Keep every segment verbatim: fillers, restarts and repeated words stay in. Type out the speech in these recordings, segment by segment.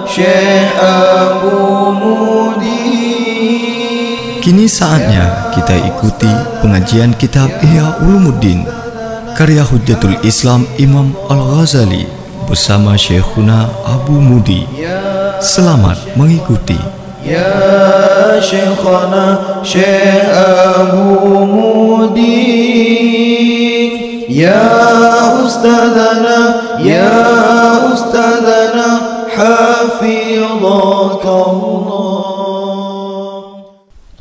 Syekh Abu Mudi. Kini saatnya kita ikuti pengajian kitab Ihya Ulumuddin, karya Hujjatul Islam Imam Al-Ghazali bersama Syekhuna Abu Mudi. Selamat mengikuti. Ya Syekhana, Syekh Abu Mudi. Ya Ustadzana, ya Ustadzana, hafidhakallah.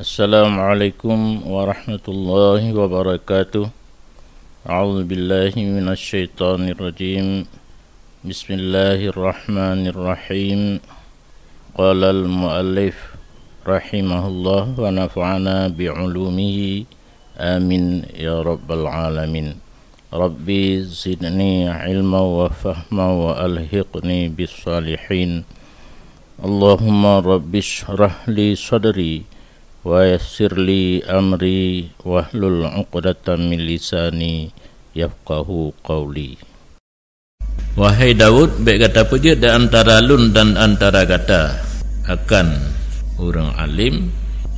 Assalamualaikum warahmatullahi wabarakatuh. A'udzu billahi minasy syaithanir rajim. Bismillahirrahmanirrahim. Qalal muallif rahimahullah wa nafa'ana bi ulumihi. Amin ya rabbal alamin. Rabbi zidni ilma wa fahma wa alhiqni bis salihin. Allahumma rabbi shrah li sadri wa yassir li amri wahlul uqdatam min lisani yafqahu qawli. Wahai Daud, bék gata peujeuet di antara lôn dan antara gata akan ureuëng alim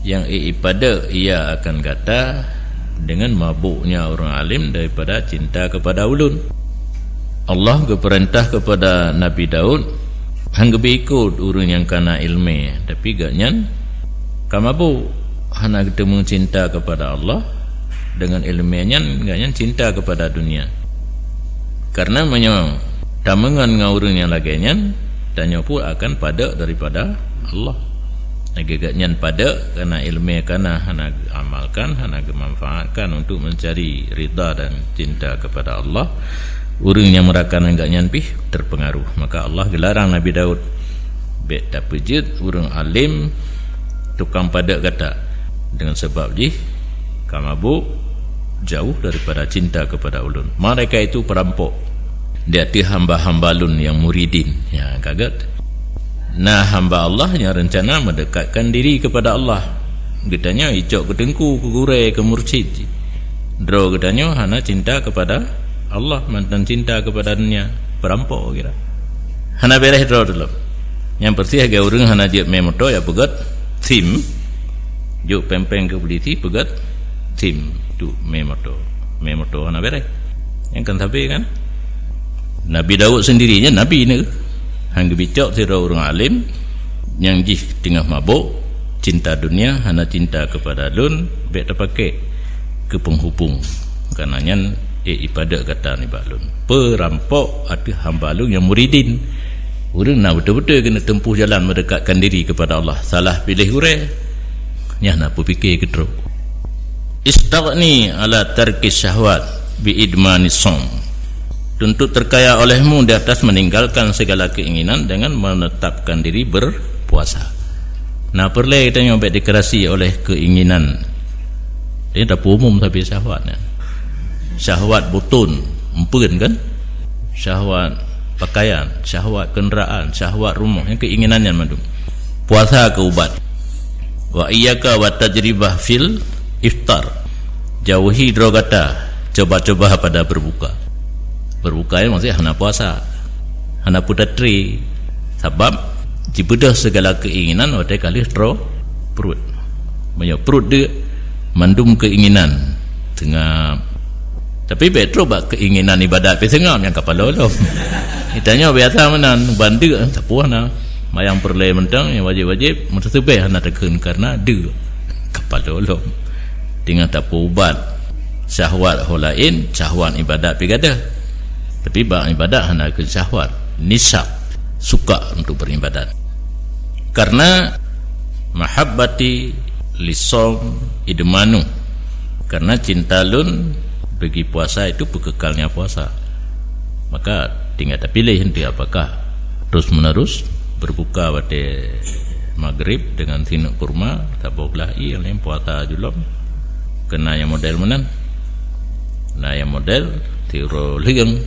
nyang ék ipadek ia akan gata deungon mabôknya ureuëng alim daripada cinta kepada ulôn. Allah geupeurintah kepada Nabi Daud, hana geubri ikot ureuëng nyang kana iéleumé, tapi gobnyan ka mabôk, hana geuteumeung cinta kepada Allah, deungon iéleumé nyan gobnyan cinta kepada dunia. Karena meunyoe tameungon ngon ureuëng nyang lagée nyan, tanyoe pun akan padek daripada Allah. Lagée gobnyan padek kana iéleumé kana hana geuamalkan, hana geumanfaatkan untuk mencari ridha dan cinta kepada Allah, ureuëng nyang meurakan gobnyan pih terpengaruh. Maka Allah geularang Nabi Daud, bék tapeujeuet ureuëng alim tukang padek gata, deungon sabab jih ka mabôk jauh daripada cinta kepada ulôn. Mereka itu perampok di ateueh hamba-hamba lôn nyang muridin. Ya, ka gét. Na hamba Allah nyang rencana mendekatkan diri kepada Allah. Geutanyoe icok keu teungku, keu gurée, keu mursyid. Droe geutanyoe hana cinta kepada Allah, mantong cinta kepada dunia. Perampok kira. Hana beres droe teuh lom. Nyang peureusih lagée ureuëng hana jeuet mé moto, ya peugét sim. Jok péng-péng keu polisi, peugét sim tu mé moto. Mé moto hana beres. Nyang kan sabe kan? Nabi Daud sendiri nyan nabi ni. Han geubicok sidroe ureuëng alim nyang jih teungoh mabôk, cinta dunia, hana cinta kepada lôn, bék tapakék keu penghubung. Karena nyan ék ipadek gata nibak lôn. Perampok ateueh hamba lôn nyang muridin. Ureuëng na beutôi-beutôi keuneuk teumpuh jalan mendekatkan diri kepada Allah. Salah piléh gurée, nyan na peupike keu trok. Istaghni ala tarki syahwat bi idmani shaum. Tuntut terkaya olehmu di atas meninggalkan segala keinginan dengan menetapkan diri berpuasa. Na peureulée tanyoe bék dikerasi oleh keinginan. Dia dapur umum tapi syahwat nyan. Syahwat butôn, empeuen kan? Syahwat pakaian, syahwat kenderaan, syahwat rumoh, nyang keinginan nyan mandum. Puasa keu ubat. Wa iyyaka wa tajribah fil iftar. Jauhi droe gata coba-coba pada berbuka. Berbuka nyan maksudnya hana puasa. Hana putatri. Sabab jibeudôh segala keinginan watée ka lheueh troh pruet. Meunyoe pruet deuk, mandum keinginan seungab. Tapi bék troh bak keinginan ibadat pih seungab, nyang ka paloe lom. Geutanyoe biasa meunan, ban deuk, sapeue na. Mayang peureulée mantong nyang wajéb-wajéb, meuteuseubeh hana takheun karena deuk. Ka paloe lom. Teungoh tapeuubat syahwat ho laén, syahwat ibadat pih gadôh. Tapi bak ibadat hana keu syahwat, nisab, suka untuk beribadat. Karena mahabbati lishaum idmanu. Karena cinta lôn bagi puasa itu peukekalnya puasa. Maka tinggal tapiléh nanti apakah terus-menerus berbuka watée maghrib dengan sineuk kurma, saboh glah ié, nyang laén puasa julom. Keu na nyang model meunan. Na nyang model tiroe leueng,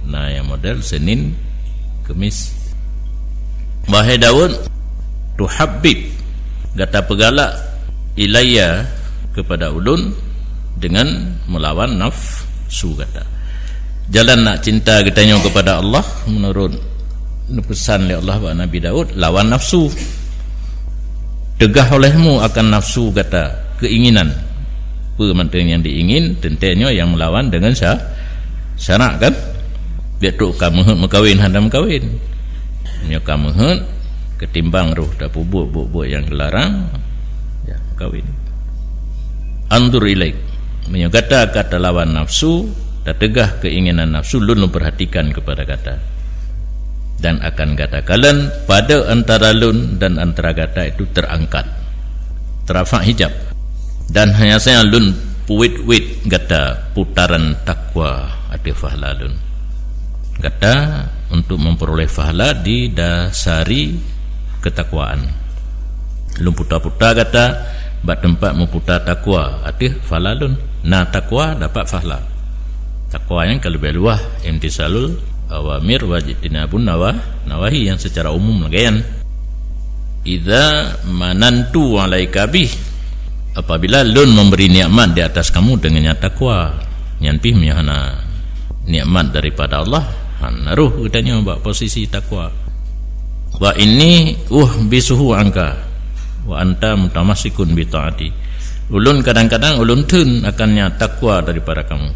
na nyang model Senin, Kemis. Wahai Daud, tuhabbib, gata peugalak ilayya, kepada ulôn, dengan melawan nafsu gata. Jalan nak cinta geutanyoe kepada Allah menurut Neupesan lé Allah bak Nabi Daud, "Lawan nafsu. Teugah olehmu akan nafsu gata, keinginan." Peue mantong nyang diingin, teuntée nyoe nyang meulawan deungon sya-, syarak, kan? Bék trok ka meuheuet meukawen, hana meukawen. Nyoe ka meuheuet, ketimbang roh tapeubuet buet-buet nyang geularang, ya, meukawen. "Anzur ilaik." Meunyoe gata ka talawan nafsu, tateugah keinginan nafsu, lôn, lôn perhatikan kepada gata. Dan akan gata kalon, pada antara lôn dan antara gata itu terangkat, terafak hijab. Dan hanya saja lôn peuwit-wit gata putaran takwa ateueh fahla lôn. Gata untuk memperoleh fahla didasari ketakwaan. Lôn puta-puta gata bak teumpat meuputa takwa ateueh fahla lôn. Na takwa, dapat fahla. Takwa nyan ka leubeh luwah, imtisalul awamir wa ijtinabun nawa-, nawahi, nyang secara umum lagée nyan. "Idza manantu alaika bih," apabila lôn memberi nikmat di atas kamu dengannya takwa, nyan pih meunyoe hana nikmat daripada Allah, hana roh geutanyoe bak posisi takwa. "Wa inni uhbisuhu anka wa anta mutamassikun bi taati." Ulôn kadang-kadang ulôn theun akan nyang takwa daripada kamu.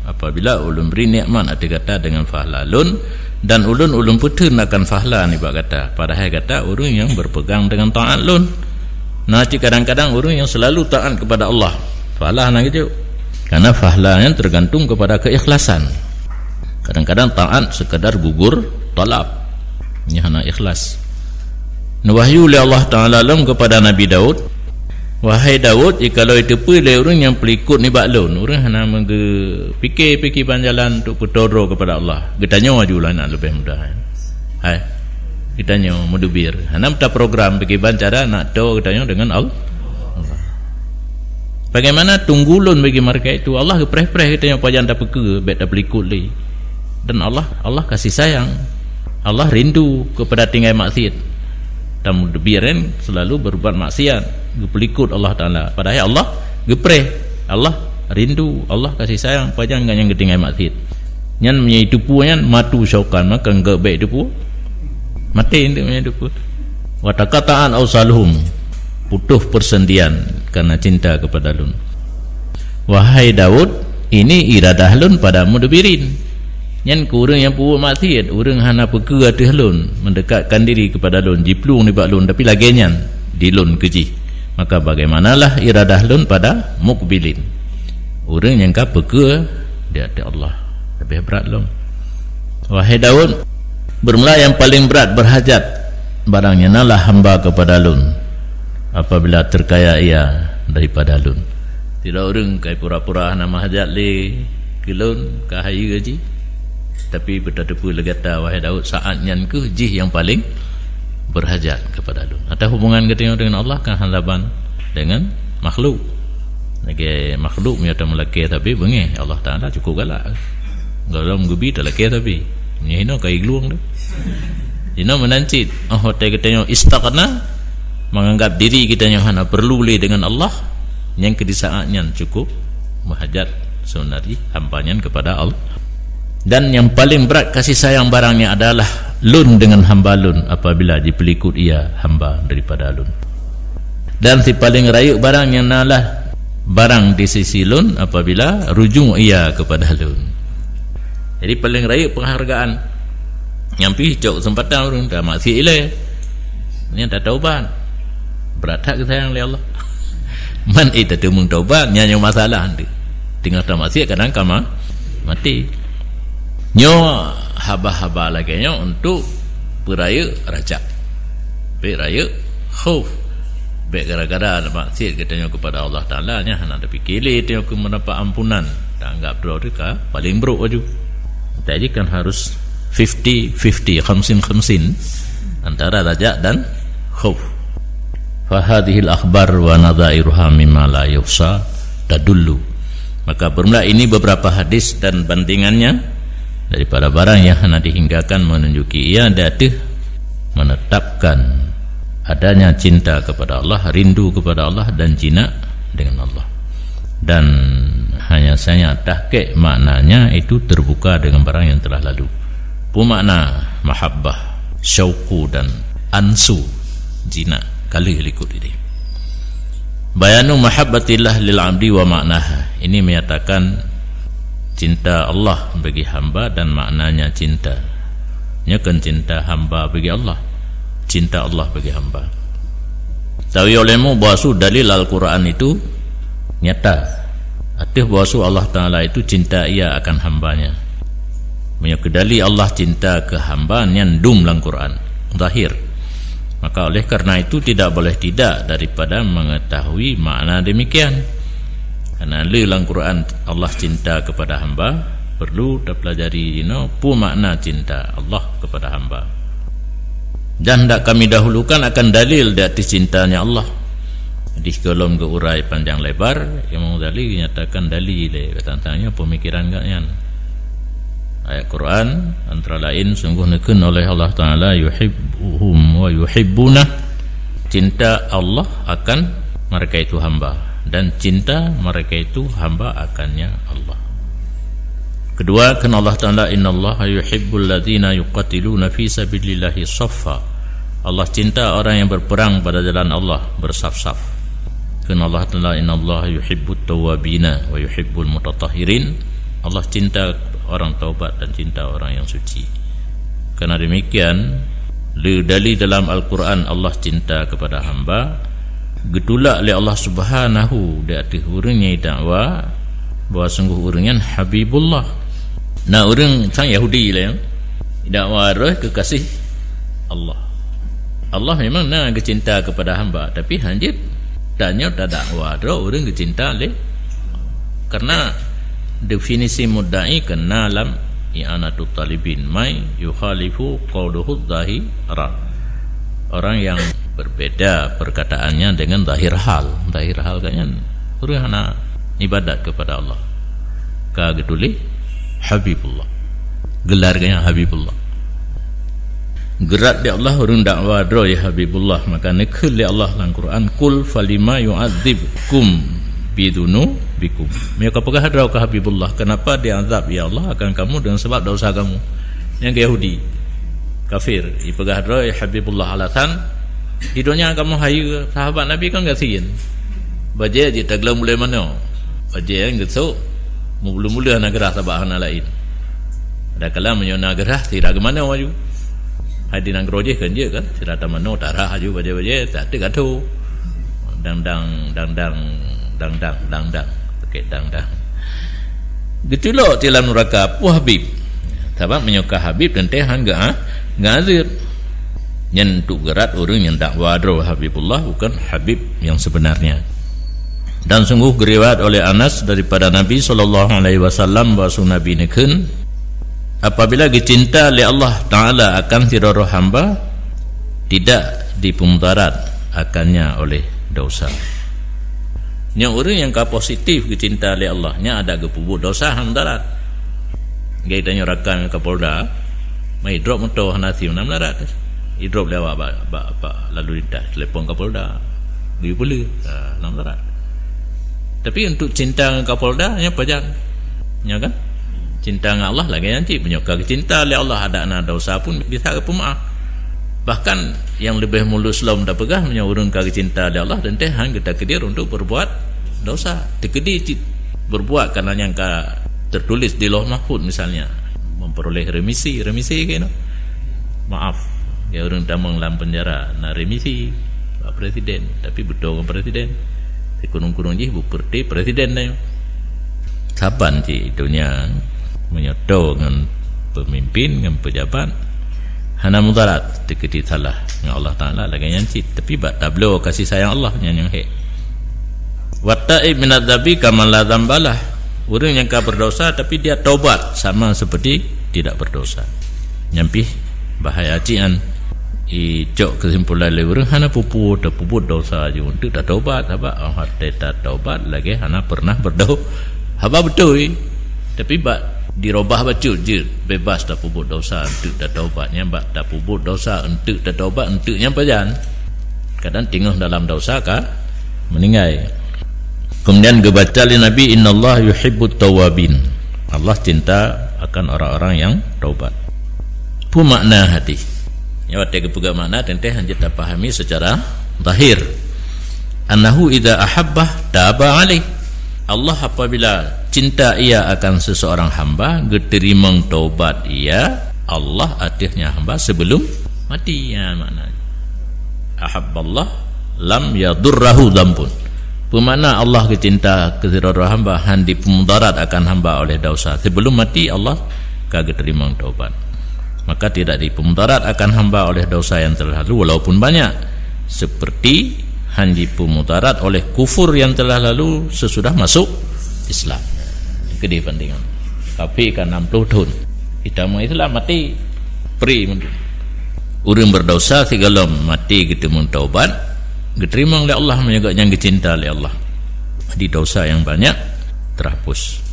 Apabila ulôn beri nikmat ateueh gata dengan fahla lôn, dan ulôn, ulôn peutheun akan fahla nibak gata, padahai gata ureuëng nyang berpegang dengan taat lôn. Nah, cit kadang-kadang ureuëng nyang selalu taat kepada Allah, fahla hana geujok. Karena fahla nyan tergantung kepada keikhlasan. Kadang-kadang taat sekadar gugur talab, nyan hana ikhlas. Neuwahyu lé Allah Taala lom kepada Nabi Daud, "Wahai Daud, jikalau jiteupeue lé ureuëng nyang peulikot nibak lôn, ureuëng hana meugeupike-pike ban jalan untuk peutoro kepada Allah, geutanyoe aju lah nak leubeh mudah." Hai, geutanyoe meudubir, hana meuta program pike ban cara nak to geutanyoe dengan Al-, Allah. Bagaimana tunggu lôn bagi mereka itu? Allah geupreh-preh geutanyoe pajan tapeukeue, bék tapeulikot lé. Dan Allah, Allah kasih sayang. Allah rindu kepada tinggai maksiat. Tamudebiren selalu berbuat maksiat, geupeulikot Allah Taala. Padahai Allah geupreh, Allah rindu, Allah kasih sayang pajan geutanyoe geutinggai maksiat. Nyan meunyoe jiteupeue nyan matu syaukan, maka enggak bék jiteupeue. Maté untuk meunyoe jiteupeue. "Wa taqatta'at ausaluhum," putus persendian karena cinta kepada lôn. "Wahai Daud, ini iradah lôn pada mudebirin." Nyan keu ureuëng nyang peubuet maksiat, ureuëng hana peukeue ateueh lôn, mendekatkan diri kepada lôn, jiplueng nibak lôn, tapi lagée nyan di lôn keu jih. Maka bagaimanalah iradah lôn pada mukbilin, ureuëng nyang ka peukeue di ateueh Allah, leubeh brat lom. "Wahai Daud, bermula yang paling berat berhajat barang nyan adalah hamba kepada lôn, apabila terkaya ia daripada lôn." Sidroe ureuëng kai pura-pura hana meuhajat lé keu lôn, ka hayeue jih. Tapi beutateupeue lé gata, wahai Daud, saat nyan kheueh jih nyang paleng beurhajat keupada lôn. Ateueh hubungan geutanyoe deungon Allah ka hana saban deungon makhluk. Lagée makhluk meunyoe tameulakée sabe beungéh, Allah Taala cukup galak. Gohlom geubi talakée sabe. Meunyoe hinoe ka iglueng tu. Hinoe meunan cit, oh watée geutanyoe istaghna, menganggap diri geutanyoe hana perlu lé deungon Allah, nyang keu di saat nyan cukup meuhajat seunari hamba nyan keupada Allah. Dan nyang paleng brat kasih sayang barang nyan adalah lôn deungon hamba lôn apabila jipeulikot ia hamba daripada lôn. Dan si paleng rayeuk barang nyan adalah barang di sisi lôn apabila rujung ia keupada lôn. Jadi paleng rayeuk penghargaan. Nyang pih cok keuseumpatan ureuëng ka maksiat ilée. Nyan tataubat. Brat that geusayang lé Allah. Man eh tateumeung taubat, nyan nyang masalah tu. Teungoh tamaksiat kadang ka ma-, maté. Nyoe haba-haba lagée nyoe untuk peurayeuk rajak. Bék rayeuk khauf. Bék gara-gara maksiat geutanyoe keupada Allah Taala nyan hana tapike lé tanyoe keu meudapat ampunan. Taanggap droe teuh ka paleng brok laju. Jadi kan harus fifty fifty, khamsin khamsin, antara rajak dan khauf. "Fahadhil akhbar wa nadhairuha mimma la yuhsa tadullu." Maka bermula ini beberapa hadis dan bandingannya daripada barang yang hana dihinggakan menunjuki ia di ateueh menetapkan adanya cinta kepada Allah, rindu kepada Allah dan jinak dengan Allah. Dan hanya saja tahqiq maknanya itu terbuka dengan barang yang telah lalu. Peue makna mahabbah? syauqu dan ansu, jinak, ka lheueh likot idéh. Bayanu mahabbatillah lil abdi wa ma'naha. Ini menyatakan cinta Allah bagi hamba dan maknanya cinta. Nyoe kan cinta hamba bagi Allah. Cinta Allah bagi hamba. Tawi olehmu bahwa su dalil Al-Quran itu nyata. Ateueh bahwa su Allah Ta'ala itu cinta Ia akan hambanya. Meunyoe keu dalil Allah cinta keu hamba nyan dum lam Quran, zahir. Maka oleh karena itu tidak boleh tidak daripada mengetahui makna demikian. Karena le lam Quran Allah cinta kepada hamba, perlu tapelajari inoe peue makna cinta Allah kepada hamba. Dan hendak kami dahulukan akan dalil di atas cintanya Allah. Di kolom geuurai panjang lebar, Imam Ghazali nyatakan dalil lé, tentang nyoe pemikiran gobnyan. Ayat Quran, antara lain, sungguh neukheun oleh Allah Ta'ala, "Yuhibbuhum wa yuhibbuna." Cinta Allah akan mereka itu hamba, dan cinta mereka itu hamba akannya Allah. Kedua, kheun Allah Ta'ala, "Innallaha yuhibbul ladzina yuqatiluna fi sabilillahi saffa." Allah cinta orang yang berperang pada jalan Allah bersaf-saf. Kheun Allah Ta'ala, "Innallaha yuhibbut tawwabina wa yuhibbul mutatahhirin." Allah cinta orang taubat dan cinta orang yang suci. Karena demikian, le dalil dalam Al-Quran Allah cinta kepada hamba, geutulak lé Allah Subhanahu di ateueh ureuëng nyang dakwa bahwa sungguh ureuëng nyan Habibullah. Na ureuëng sang Yahudi lé, dakwa roh kekasih Allah. Allah memang na geucinta kepada hamba, tapi hanjeuet tanyoe tadakwa droe ureuëng geucinta lé. Karena definisi mudda'i kena lam I'anatut Talibin, mai yukhalifu qauluhu zahira. Orang yang berbeda perkataannya dengan zahir hal. Zahir hal katnyan ureuëng hana ibadat kepada Allah. Ka geutuléh Habibullah. Gelar geuh nyan Habibullah. Geurat lé Allah ureuëng dakwa droe ya Habibullah, maka neukheun lé Allah lam Quran, "Qul falima yu'adzibkum bidzunubikum." Meunyoe kapeugah droe keu Habibullah, "Kenapa diazab ya Allah akan kamu dengan sebab dosa kamu?" Nyang keu Yahudi, kafir, ipeugah droe ya Habibullah alasan, "Di donya kamoe hayeue, sahabat Nabi kan gasien. Bajée jitaglang mulai manoe. Bajée nyang geusok, meubulu-bulu hana geurah sabab hana laén." Kadang-kadang meunyoe na geurah, sira geumanoe aju. Hai di nanggroe jih kan jeuet kan, sira tamanoe tarah aju bajée-bajée, tak teuk atô. Dang dang, dang dang, dang dang, dang dang. Pakai dang dang. Geutulok di lam nuraka, peue Habib. Sabab meunyoe ka Habib teuntée han geu-, geuazeueb. Nyan untuk geurat ureuëng nyang dakwa droe Habibullah, bukan Habib yang sebenarnya. Dan sungguh geuriwayat oleh Anas daripada Nabi sallallahu alaihi wasallam bahwa Nabi neukheun, apabila geucinta lé Allah Ta'ala akan sidroe hamba, tidak dipeumudarat akannya oleh dosa. Nyoe ureuëng nyang ka positif geucinta lé Allah, nyan adak geupeubuet dosa hana mudarat. Geutanyoe rakan Kapolda, mai drop moto hana sim, hana mudarat. Idrop lé awak bak, bak, bak lalu lintas, telepon Kapolda. Geuyue peuleueh, ha, hana mudarat. Tapi untuk cinta ngon Kapolda, nyan pajan. Nyo kan? Cinta ngon Allah lagée nyan cit. Meunyoe ka geucinta lé Allah, adak na dosa pun bisa geupeumaaf. Bahkan nyang leubeh mulus lom tapeugah, meunyoe ureuëng ka geucinta lé Allah, teuntée han geutakdir untuk berbuat dosa. Teukeudi cit berbuat karena nyang ka tertulis di Lauh Mahfuz misalnya, memperoleh remisi, remisi keunoe. Maaf, ya ureuëng tamong lam penjara na remisi bak presiden, tapi beutôi ngon presiden. Sikureueng-kureueng jih beupeureuté presiden nyoe. Saban cit donya meunyoe toe ngon pemimpin, ngon pejabat, hana mudarat, teukeudi salah ngon Allah Ta'ala lagée nyan cit. Tapi bak tablo kasih sayang Allah nyan nyang hék. Wattaib minadz-dzambi kaman la dzambalah. Ureuëng nyang ka berdosa tapi dia taubat sama seperti tidak berdosa. Nyan pih bahaya cit nyan. Icok keusimpulan lé ureuëng hana peue-peue tapeubuet dosa ju untuk tataubat, sabab oh watée tataubat lagée hana pernah berdo-, haba beutôi. Tapi bak dirobah bacut jeuet bebas tapeubuet dosa untuk tataubat. Nyan bak tapeubuet dosa untuk tataubat untuk nyan pajan. Kadang teungoh dalam dosa ka meuninggai. Kemudian geubaca lé Nabi, "Innallaha yuhibbut tawwabin." Allah cinta akan orang-orang yang taubat. Peue makna hadis? Nyoe watée geupeugah makna teuntée hanjeuet tapahami secara zahir. Annahu idza ahabbah taba alaih. Allah apabila cinta Ia akan seseorang hamba, geuteurimong taubat Ia Allah ateueh nyan hamba sebelum mati. Ya, makna ahabballah lam yadurrahu dzambun. Peumakna Allah geucinta keu sidroe hamba, han jipumudarat akan hamba oleh dosa. Sebelum mati, Allah ka geuteurimong taubat. Maka tidak dipumudarat akan hamba oleh dosa yang telah lalu walaupun banyak, seperti han jipumudarat oleh kufur yang telah lalu sesudah masuk Islam. Keudeh bandingan. Kafé ka enam puluh thon. Itamong Islam mati. Pri meuntun. Ureuëng berdosa sigohlom mati geuteurimong taubat, geuteurimong lé Allah meunyoe gobnyan geucinta lé Allah. Jadi dosa nyang banyak terhapus.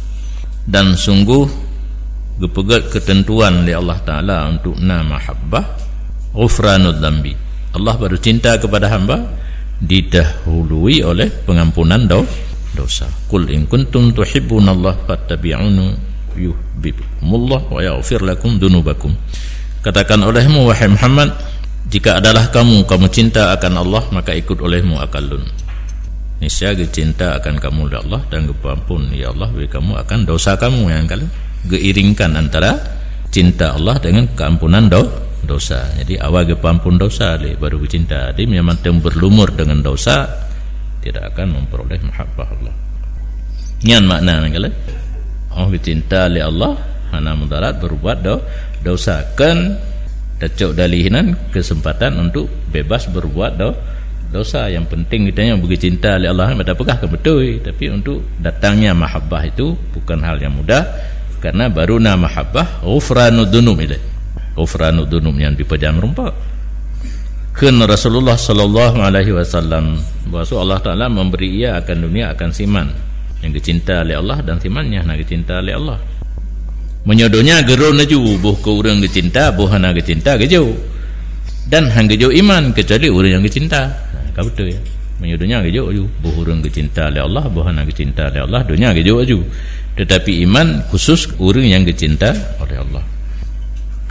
Dan sungguh geupeugét keuteuntuan lé Allah Taala untuk na mahabbah, ghufranud dzambi. Allah baru cinta kepada hamba didahului oleh pengampunan do-, dosa. Qul in kuntum tuhibbunallaha fattabi'uni yuhibbukumullah wa yaghfir lakum dzunubakum. Katakan olehmu, wahai Muhammad, jika adalah kamu, kamu cinta akan Allah, maka ikut olehmu akan Lôn. Niscaya geucinta akan kamu lé Allah dan geupeuampun, ya Allah, bagi kamu akan dosa kamu nyang ka lheueh. Geuiringkan antara cinta Allah dengan keampunan do-, dosa. Jadi, awai geupeuampun dosa lé, baru geucinta. Jadi, meunyoe mantong berlumur dengan dosa, tidak akan memperoleh mahabbah Allah. Nyan makna nyang ka lheueh. Oh, geucinta lé Allah, hana mudarat berbuat do-, dosa. Kan tacok dalih nan kesempatan untuk bebas berbuat do-, dosa. Yang penting geutanyoe geucinta lé Allah, mata peugah kan beutôi. Tapi untuk datangnya mahabbah itu bukan hal yang mudah, karena baru na mahabbah, ghufranud dzunub ilai. Ghufranud dzunub nyan dipeujam rumpok. Kheun Rasulullah sallallahu alaihi wasallam bahwa Allah Taala memberi ia akan dunia akan siman nyang geucinta lé Allah dan siman nyang hana geucinta lé Allah. Meunyoe donya geurôn laju, boh keu ureuëng geucinta, boh hana geucinta geujok. Dan han geujok iman keucuali ureuëng nyang geucinta. Ha, ka beutôi, ya. Meunyoe donya geujok laju, boh ureuëng geucinta lé Allah, boh hana geucinta lé Allah, donya geujok laju. Tetapi iman khusus ureuëng nyang geucinta oleh Allah.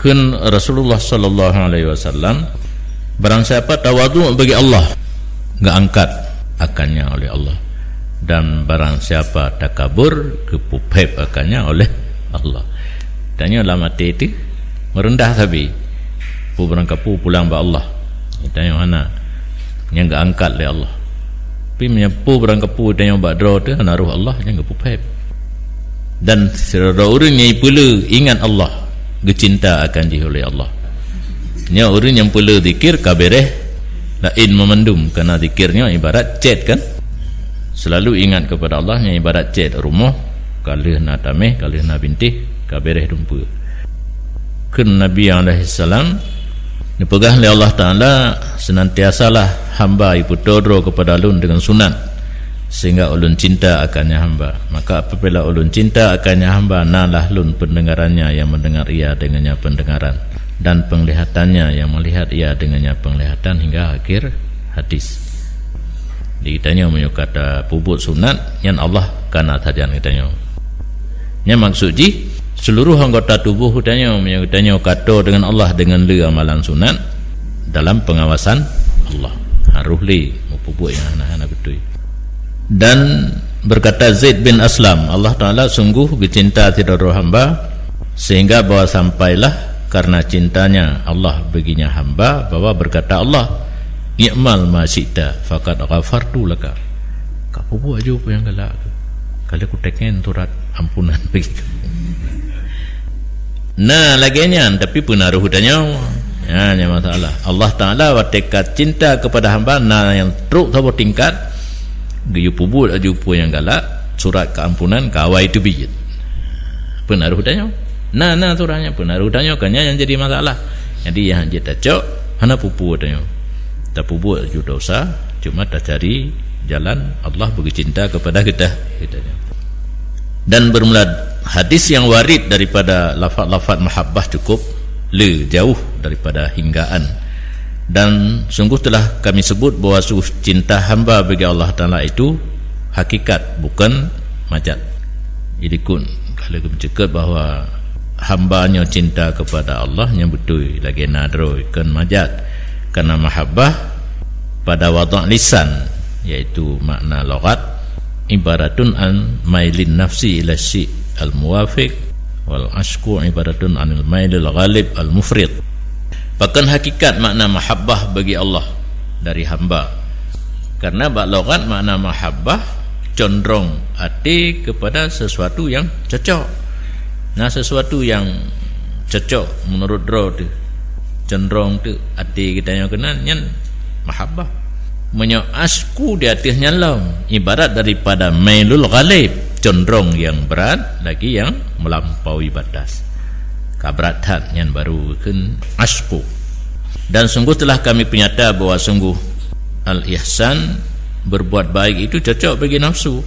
Kheun Rasulullah sallallahu alaihi wasallam, barang siapa tawadhu bagi Allah, geuangkat akannya oleh Allah. Dan barang siapa takabur, geupupheb akannya oleh Allah. Tanyoe lam até teuh meureundah sabe. Peue barang kapeue pulang bak Allah. Tanyoe hana. Nyang geuangkat lé Allah. Tapi meunyoe peue barang kapeue tanyoe bak droe teuh hana roh Allah, nyang geupupheb. Dan sidroe ureuëng nyang peuleu ingat Allah, geucinta akan jih oleh Allah. Nyoe ureuëng nyang peuleu zikir ka bereh laén meumandum, karena zikir nyoe ibarat cét kan. Selalu ingat kepada Allah nyoe ibarat cét rumoh, ka lheueh na tameh, ka lheueh na bintéh, ka bereh dumpeue. Kheun Nabi alaihissalam, neupeugah lé Allah Taala, "Senantiasalah hamba ipeutoe droe kepada Lôn dengan sunat, sehingga Ulôn cinta akannya hamba. Maka apabila Ulôn cinta akannya hamba, nalah Lôn pendengarannya yang mendengar ia dengannya pendengaran, dan penglihatannya yang melihat ia dengannya penglihatan," hingga akhir hadis. Di geutanyoe meunyoe ka tapeubuet sunat, nyan Allah ka na sajan geutanyoe. Nyan maksud jih, seluruh anggota tuboh geutanyoe, meunyoe geutanyoe ka toe deungon Allah deungon le amalan sunat, dalam pengawasan Allah. Harôh le meupeubuet nyang hana-hana beutôi. Dan berkata Zaid bin Aslam, "Allah Taala sungguh geucinta sidroe hamba, sehingga bahwa sampailah karena cintanya Allah baginya hamba, bahwa berkata Allah, 'I'mal ma syi'ta, faqad ghafartu laka.'" Ka peubuet aju peue nyang galak tu. Ka lheueh kuteungen surat ampunan bagi kamu. Nah, lagée nyan, tapi peunaroh tanyoe. Ha, nyan masalah. Allah Taala watée ka cinta kepada hamba, na nyang trok saboh tingkat, geuyue peubuet aju peue nyang galak, surat keampunan ka awai teubiet. Peunaroh tanyoe. Na, na suratnya peunaroh tanyoe, kan nyan nyang jadi masalah. Jadi, nyang jeuet tacok, hana peue-peue tanyoe. Tapeubuet aju dosa, cuma tacari jalan Allah beugeucinta kepada kita, katanya. Dan bermula hadis yang warid daripada lafaz-lafaz mahabbah cukup le jauh daripada hinggaan. Dan sungguh telah kami sebut bahwa sungguh cinta hamba bagi Allah Taala itu hakikat, bukan majaz. Jadi, kun, kalau kami cakap bahwa hamba nyoe cinta kepada Allah nyang beutôi lagée na droe kon majaz. Karena mahabbah pada wadah lisan, yaitu makna lughat, ibaratun an mailin nafsi ila syai' al-muwafiq, wal asyqu ibaratun anil mailil ghalib al-mufrid. Pakon hakikat makna mahabbah bagi Allah dari hamba? Karena bak lughat makna mahabbah condrong até kepada sesuatu yang cocok. Nah, sesuatu yang cocok menurut droe teuh, condrong teuh até geutanyoe keunan, nyan mahabbah. Meunyoe asyqu di ateueh nyan lom, ibarat daripada mailul ghalib, condrong yang berat lagi yang melampaui batas. Ka brat that nyan baru kheun asyqu. Dan sungguh telah kami peunyata bahwa sungguh al-ihsan, berbuat baik itu cocok bagi nafsu,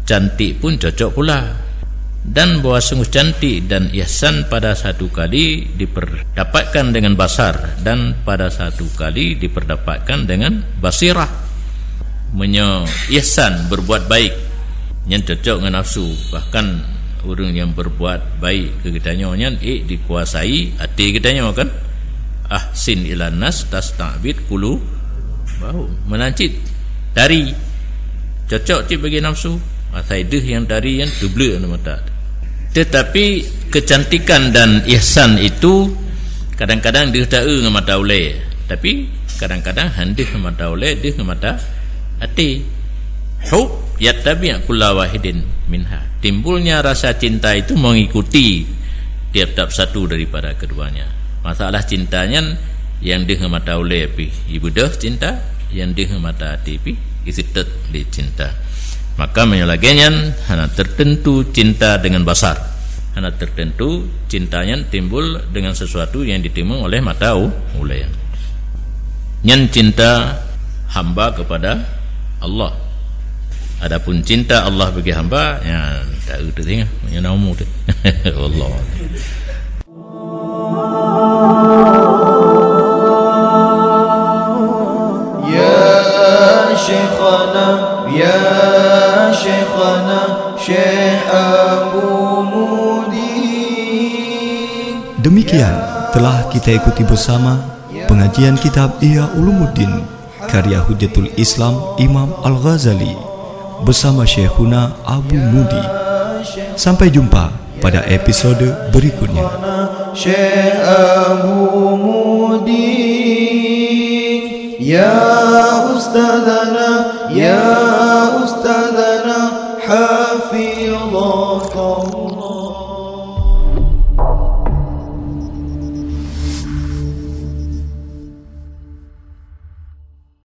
cantik pun cocok pula. Dan bahwa sungguh cantik dan ihsan pada satu kali diperdapatkan dengan basar dan pada satu kali diperdapatkan dengan basirah. Meunyoe ihsan, berbuat baik, nyan cocok ngon nafsu. Bahkan ureuëng nyang berbuat baik keu geutanyoe nyan ék dikuasai até geutanyoe kan? Ahsin ilan nas tasta'bid qulubahum. Meunan cit tari, cocok cit bagi nafsu. Asai deuh nyang tari nyan teubleuek aneuk mata. Tetapi kecantikan dan ihsan itu kadang-kadang deuh taeu ngon mata ulée, tapi kadang-kadang han deuh ngon mata ulée, deuh ngon mata até. Hub yattabi' kulla wahidin minha. Timbulnya rasa cinta itu mengikuti tiap-tiap satu daripada keduanya. Masalah cinta nyan, nyang deuh ngon mata ulée pih jibeudôh cinta, nyang deuh ngon mata até pih jiseutôt lé cinta. Maka meunyoe lagée nyan, hana tertentu cinta dengan basar, hana tertentu cinta nyan timbul dengan sesuatu yang ditimbul oleh mata u-, ulée. Nyan cinta hamba kepada Allah. Adapun cinta Allah bagi hamba, ya, tak ada tengah, ya, na umu tu. Allah. Ya Syekhana, ya Syekhana, Syekh Abu Mudi. Demikian telah kita ikuti bersama pengajian kitab Ihya Ulumuddin karya Hujjatul Islam Imam Al-Ghazali bersama Syekhuna Abu Mudi. Sampai jumpa pada episode berikutnya. Syekh Abu Mudi, ya Ustazana, ya Ustazana, hafizahullah.